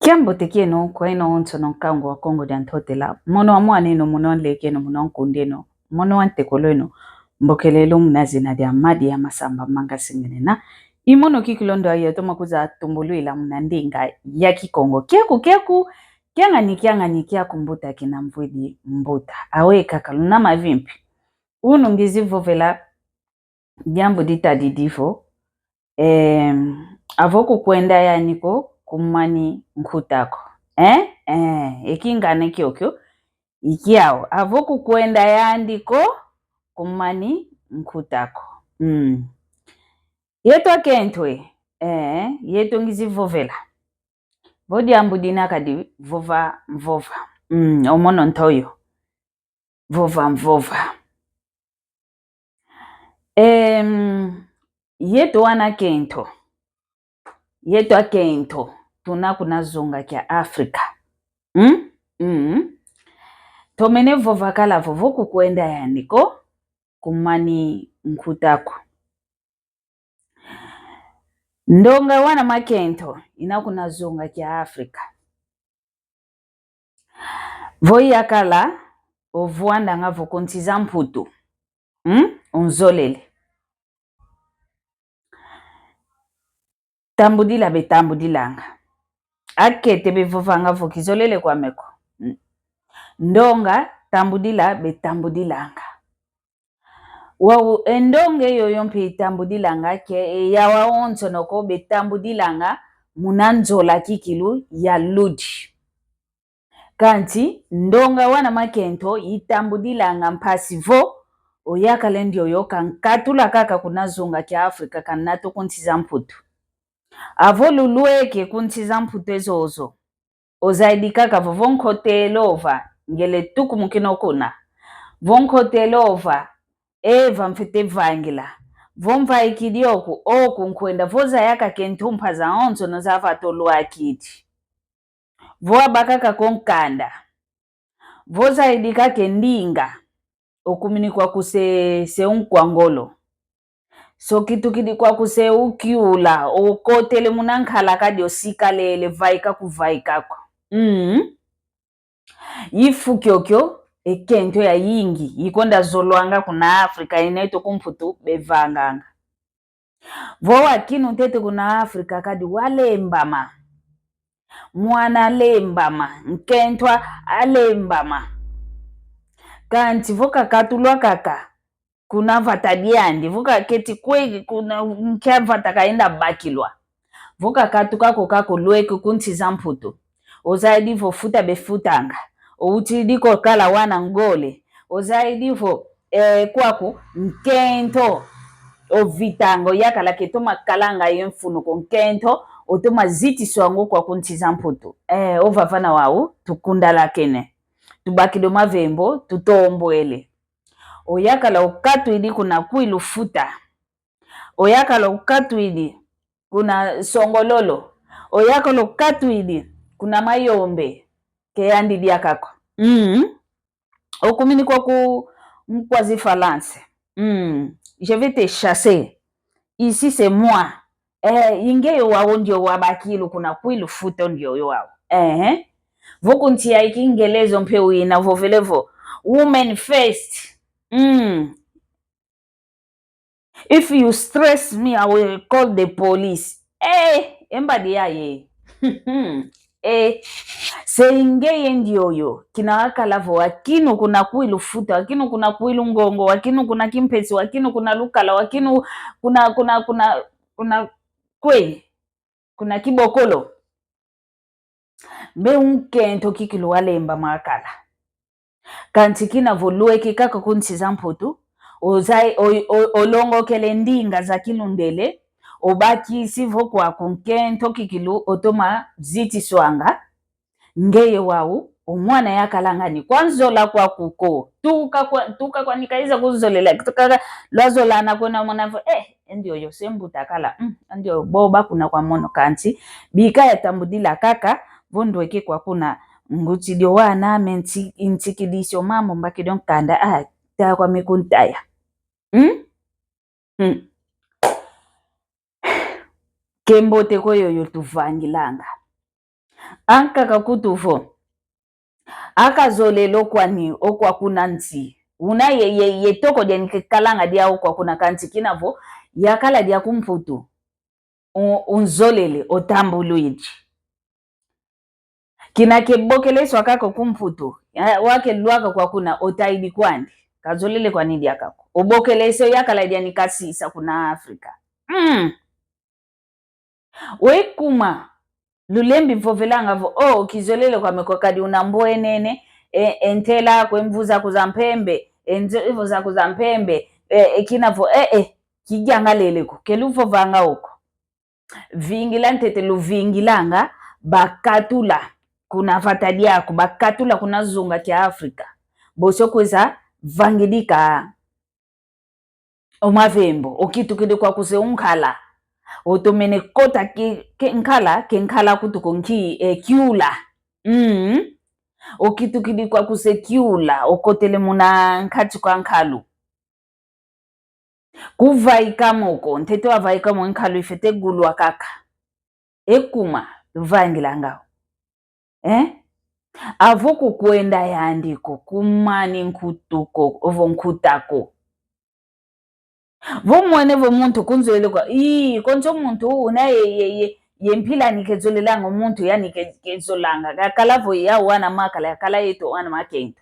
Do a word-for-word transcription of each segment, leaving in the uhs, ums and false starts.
Kiambote kieno kweno onsono nkangu wa Kongo dia Ntotela, mono wa mwaneno, mono wa nlekeno, mono wa nkundeno, mono wa ntekolweno, mbokelelo muna zina dia Madi ya Masamba Manga Singenena. I mono kikilu ndo aye toma kwiza tumbulwila muna ndinga ya Kikongo. Kiaku, kiaku, kiangani, kiangani, kiaku mbuta kina mvwidi mbuta. Awe kaka luna mavimpi. Unu ngizi vovela diambu ditadidi vo, em, avo kukwenda yani ko kumani nkuta ko. Eh? Eh, e kingana kiokio, i kiau. Avo kukwenda yani ko kumani nkuta ko. Mm. Yeto akento e. Eh, yeto ngizi vovela. Vo diambu dina kadi vova mvova. Mm, o mono ntoyo. Vova mvova. Em, yeto wana akento. Yeto akento. Tuna kuna zonga kia Afrika. Mm? Mm. Tomene vova kala vo, vo kukwenda yani ko kumani nkuta ko. Ndonga wana makento ina kuna zonga kia Afrika. Vo yakala ovwandanga vo ku nsi za Mputu. Hmm? Unzolele. Tambudila betambudilanga. Akete bevovanga vo kizolele kwame ko. Hmm. Ndonga tambudila betambudilanga. Wau e ndonga yoyo mpe itambudilanga ke, e yawa onsono ko betambudilanga muna nzola kikilu ya ludi. Kansi ndonga wana makento itambudilanga mpasi vo oyakala ndioyo kankatula kaka kuna zonga kia Afrika, kanata ku nsi za Mputu. Avo lulweke ku nsi za Mputu ezozo. Ozaidi kaka vo, vo nkotele ova, ngele tuku mukino kuna. Vo nkotele ova, eva mfwete vangila. Vo mvaikidi oku, oku nkwenda, vo zaya kaka e ntumpa zaonsono zava tolwakidi. Vo abaka kaka o nkanda. Vo zaidi kaka e ndinga. Okumini kwaku se, se unkwa ngolo. Sokitukidi kwaku se ukiula, okotele muna nkala kadi osikalele, vaika kuvaika ko. Mm. Ifu kiokio, e kento yayingi ikonda zolwanga kuna Afrika, ina yeto ku Mputu bevanganga. Vo wakinu ntete kuna Afrika kadi walembama. Mwana alembama, nkento alembama. Kansi vo kakatulwa kaka kuna vata diandi, vo kaketi kwe kuna nkia vata kaenda bakilwa. Vo kakatuka ko kaka olweke ku nsi za Mputu. Ozaidi vo futa befutanga. Outidi ko kala wana ngole. Ozaidi vo, eh, kwaku nkento ovitanga, oyakala ke toma kalanga ye mfunu ko, nkento otoma zitiswanga kwaku nsi za Mputu. Eh, ovavana wau, tukundalakene. Tubakidi o mavembo, tutombwele. Oyakala okatwidi kuna kwilu futa. Oyakala okatwidi kuna Songololo. Oyakala okatwidi kuna Mayombe. Ke yandi diaka ko. Mm. Okumini kwaku nkwa zifalanse. Mm. Je vais te chasser. Ici c'est moi. Eh, i ngeyo wau ndioyo wabakila kuna kwilu futa, ndioyo wau. Eh. Vo ku nsi ya Kingelezo mpe wina vovele vo, women first. Mm. If you stress me, I will call the police. Eh, e mbadi yaye. Eh, se i ngeye ndioyo, kina wakala vo wakinu kuna kwilu futa, wakinu kuna kwilu ngongo, wakinu kuna kimpesi, wakinu kuna lukala, wakinu kuna, kuna, kuna, kuna kwe, kuna kibokolo. Mbe unkento kikilu walembama wakala. Kansi kina vo olweke kaka ku nsi za Mputu, ozai-, o-, o-, olongokele ndinga za kilundele, obakisi vo kwaku nkento kikilu otoma zitiswanga, ngeye wau, o mwana yakalanga ni kwa nzola kwaku ko. Tuka kwa, tuka kwani kaiza kunzolela, tuka lwazolana kwena mwana vo, eh, e ndioyo se mbuta kala, mm, e ndioyo boba kuna kwa mono kansi, bika yatambudila kaka, vo ndweke kwa kuna, ngutidi o wana ame nsi-, nsikidisi o mambu mbakidi o nkanda, ah, taya kwame kuntaya. Hmm? Hmm. Ke mbote ko yoyo tuvangilanga. Ankaka kutu vo, akazolele o kwani, o kwa kuna nsi. Una ye, ye, ye toko diani kekalanga diau kwa kuna kansi kina vo, yakala dia ku Mputu. U-, unzolele, otambulwidi. Kina kebokeleswa kaka ku Mputu, ya, wakelwaka kwa kuna, otayidi kwandi. Kazolele kwani diaka ko. Obokelese, yakala diani kasisa kuna Afrika. Mm. Wekuma, lulembi vovelanga vo, oh, kizolele kwame ko kadi una mbwenene, e, e ntela ko, e mvu zaku za mpembe, e nzo-, e mvu zaku za mpembe, e, e kina vo, e, e, kidiangalele ko, keluvovanga oko. Vingila ntete luvingilanga, bakatula kuna vata diaku, bakatula kuna zunga kia Afrika. Boso kweza vangidika o mavembo, okitukidi kwa kuse unkala. Otomene kota ki, ke nkala, ke nkala kutu ko nki, e, kiula. Mm. Okitukidi kwa kuse kiula, okotele muna nkati kwa nkalu. Kuvaika mo ko, ntete wavaika mo, nkalu ifete gulwa kaka. Ekuma, luvangilanga. Eh? Avo kukwenda yandi ko, kumani nkutu ko, ovo nkuta ko. Vo mwene vo muntu kunzolele kwa, ii, konso muntu una ye, ye, ye, ye mpila ni kezolelanga o muntu yani ke, kezolanga. Kakala vo ya wana makala, yakala yeto wana makento.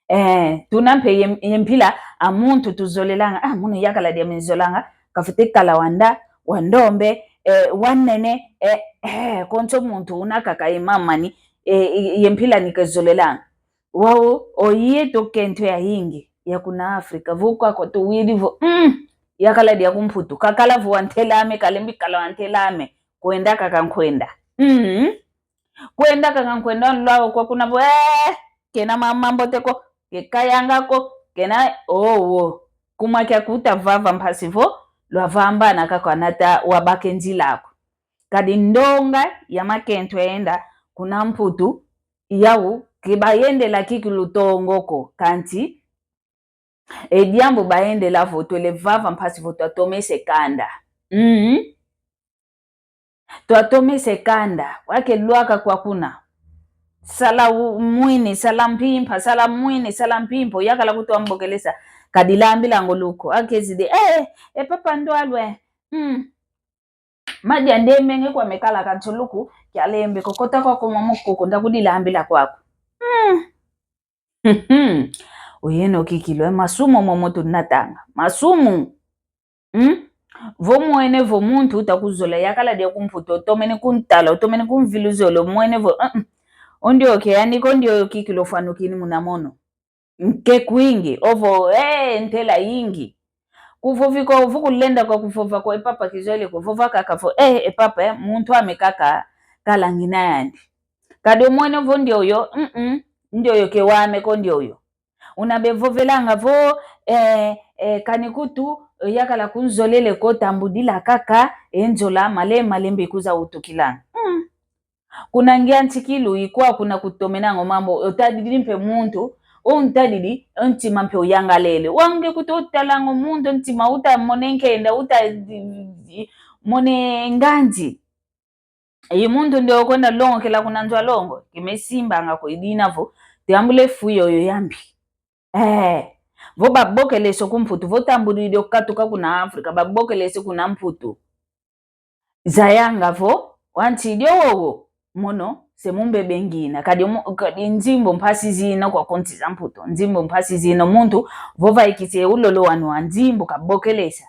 Eh, tuna mpe ye, ye mpila a muntu tuzolelanga, ah, munu yakala diame nzolanga, kafwete kala wanda, wa ndombe, eh, wa nene, eh, eh, konso muntu una kaka ye mamani, eh, ye, ye mpila ni kezolelanga. Wau, o yeto kento yayingi, ya kuna Afrika, vo kwa ko tuwidi vo, mm, yakala dia ku Mputu, kakala vo wa ntela ame, kalembi kala wa ntela ame, kwenda kaka nkwenda. Mm. Kwenda kaka nkwenda, nlwau kwa kuna vo, eh, kena ma-, mambote ko, kekayanga ko, kena, oh, oh. Kuma kia kuta vava mpasi vo, lwavambana kaka anata wabake nzila ko. Kadi ndonga ya makento yenda kuna Mputu, yau, kebayendela kiki lutongo ko, kansi, e diambu bayendela vo twele vava mpasi vo twatomese kanda. Mm. Twatomese kanda, wakelwaka kwa kuna. Sala u-, mwini, sala mpimpa, sala mwini, sala mpimpa, yakala kutu ambokelesa. Kadi lambila ngoluko, akezidi, eh, eh, e papa ndwalwe. Mm. Madia ndemenge kwame kala ka nsuluku, kialembe ko, kota kwako mama kuku, ndakudilambila kwako. Mm. Oyeno kikilwe, masumu momo tunatanga. Masumu. Mm? Vo mwene vo muntu uta kuzola yakala dia ku Mputu, otomene kuntala, otomene kumviluzolo, omwene vo, uh-uh. Ondioke, yani ko ndio kikilo fwanukini muna mono. Nke kwingi, ovo, eh, ntela yingi. Kuvovi ko, vo kulenda kwa kuvova ko, e papa kizole kuvova kaka vo, eh, e papa, eh, muntu ame kaka, kala ngina yandi. Kadi omwene vo ndioyo, mm-mm, ndioyo ke wame ko ndioyo. Una bevovelanga vo, eh, eh, kani kutu, eh, yakala kunzolele ko, tambudila kaka, e nzola, male, malembe kuza utukilanga. Mm. Kuna ngia nsikilu ikwa kuna kutomenanga o mambo, otadidi mpe muntu, ontadidi, o ntima mpe oyangalele. Wange kutu otalanga o muntu, ntima uta mone nkenda, uta mone nganzi. Ye muntu ndio okwenda longokela kuna nzo a longo, kemesimbanga ko idina vo, tiambule fu yoyo yambi. Eh, vo babokelese ku Mputu, vo tambudidi okatuka kuna Afrika, babokelese kuna Mputu. Zayanga vo, wantidi owowo, mono, se mumbebe ngina, kadi mo-, kadi nzimbu mpasi zina kwa ku nsi za Mputu, nzimbu mpasi zina muntu, vo vaikise ulolo wanu wa nzimbu kabokelesa.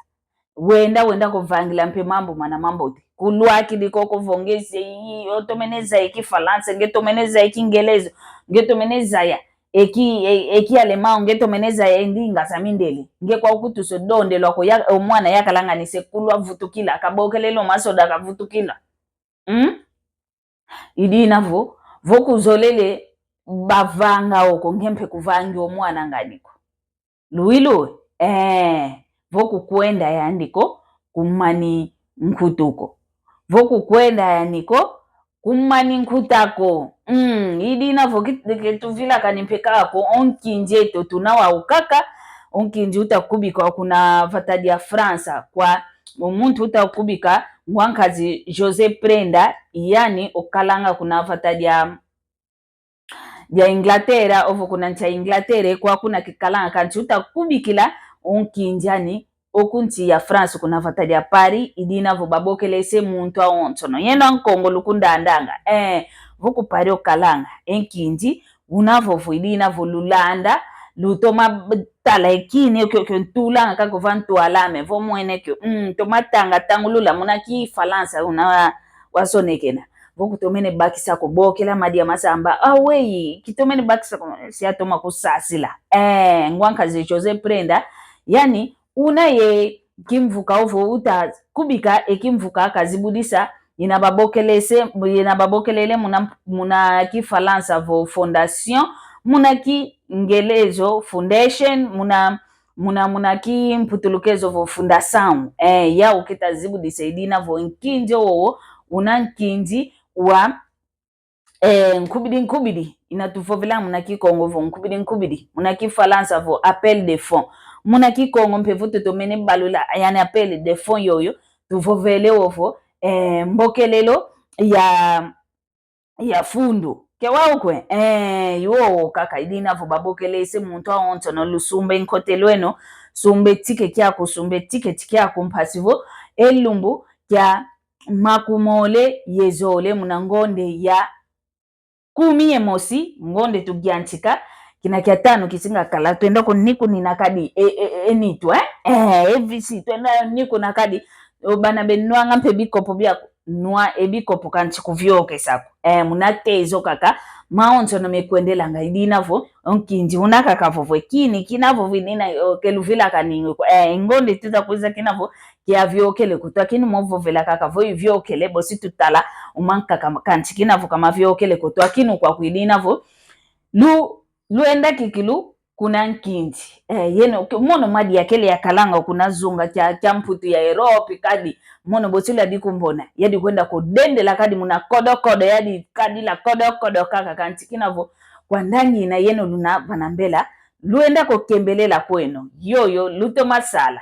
Wenda, wenda kuvangila mpe mambu mana mambote. Kulwakidi koko vo nge se-, i-, otomene zaya e Kifalansa, nge tomene zaya e Kingelezo, nge tomene zaya eki, e-, eki alemão, nge tomene zaya e ndinga za mindele. Nge kwa ukutu so dondelwa ko ya, o mwana yakalanga ni se kulwa vutukila, kabokelelo masoda kavutukila. Mm? Idina vo, vo kuzolele bavanga oko, nge mpe kuvangi o mwana ngani ko. Luilu, eh, vo kukwenda yandi ko, kumani nkutu ko. Vo kukwenda yandi ko, kumani nkuta ko. Mm, idina vo kit-, kituvilakani mpe kaka ko, o nkinzi eto tuna wau kaka, o nkinzi uta kubika kuna vata dia Fransa, kwa o muntu uta kubika ngwankazi José Prenda, yani okalanga kuna vata dia, dia Inglaterra, ovo kuna nsi a Inglaterra, kwa kuna kikalanga, kansi uta kubikila o nkindi ani oku nsi ya France kuna vata dia Paris, idina vo babokelese muntu awonsono. Yeno a Nkongo lukundandanga. Eh, vo ku Paris okalanga, e nkindi una vovo idina vo lulanda, lutoma b-, tala e kini kio, kio ntulanga kaka vo ntwalame, vo mwene kio, mm, toma tanga tangulula muna Kifalansa una wasonekena. Vo kutomene bakisa ko bokela madia masamba. Ah, weyi, kitomene bakisa ko, si atoma kusasila. Eh, ngwankazi José Prenda, yani, una ye kimvuka ovo uta kubika e kimvuka kazibudisa, ina babokelese, ina babokelele muna, muna Kifalansa vo fondation, muna Kingelezo foundation, muna, muna, muna Kimputulukezo vo fundação. Eh, yau kita zibudisa idina vo nkindi owo, una nkindi wa, eh, nkubidi nkubidi, ina tuvovelanga muna Kikongo vo nkubidi nkubidi, muna Kifalansa vo appel de fonds. Muna Kikongo mpe vo tutomene balula, yani appel de fonds yoyo, tuvovele ovo, eh, mbokelelo ya, ya fundu. Ke wau kwe, eh, yowo kaka, idina vo babokelese muntu awonsono, lusumbe nkotelo eno, sumbe tike kiaku, sumbe tike kiaku, mpasi vo e lumbu kia makumole ye zole muna ngonde ya kumi ye mosi, ngonde tugiantika, kina kia tanu kisinga kala, twenda ko ni kunina kadi, e, e, e, e nitu, eh? Eh, e visi, twenda ni kuna kadi, o bana be nwanga mpe bikopo biaku, nwa e bikopo kansi kuviokesa ko. Eh, muna tezo kaka, mawonsono mekwendelanga idina vo, o nkindi una kaka vovo, e kini, kina vovo inina, o, ke luvilakani ko. Eh, ngonde tuta kwiza kina vo, kiaviokele ko twakinu mo vovela kaka vo iviokele, bosi tutala, uma nkaka kansi kina vo ka maviokele ko twakinu kwaku idina vo, lu, luenda kikilu kuna nkindi. Eh, yeno, ke-, mono madia kele yakalanga kuna zunga kia, kia Mputu ya Europe kadi, mono bosi lwadi kumbona, yadi kwenda kudendela kadi muna kodo kodo, yadi kadila kodo kodo kaka kansi kina vo, kwanda ngina yeno luna vana mbela, luenda ko kembelela kweno, yoyo, lutoma sala.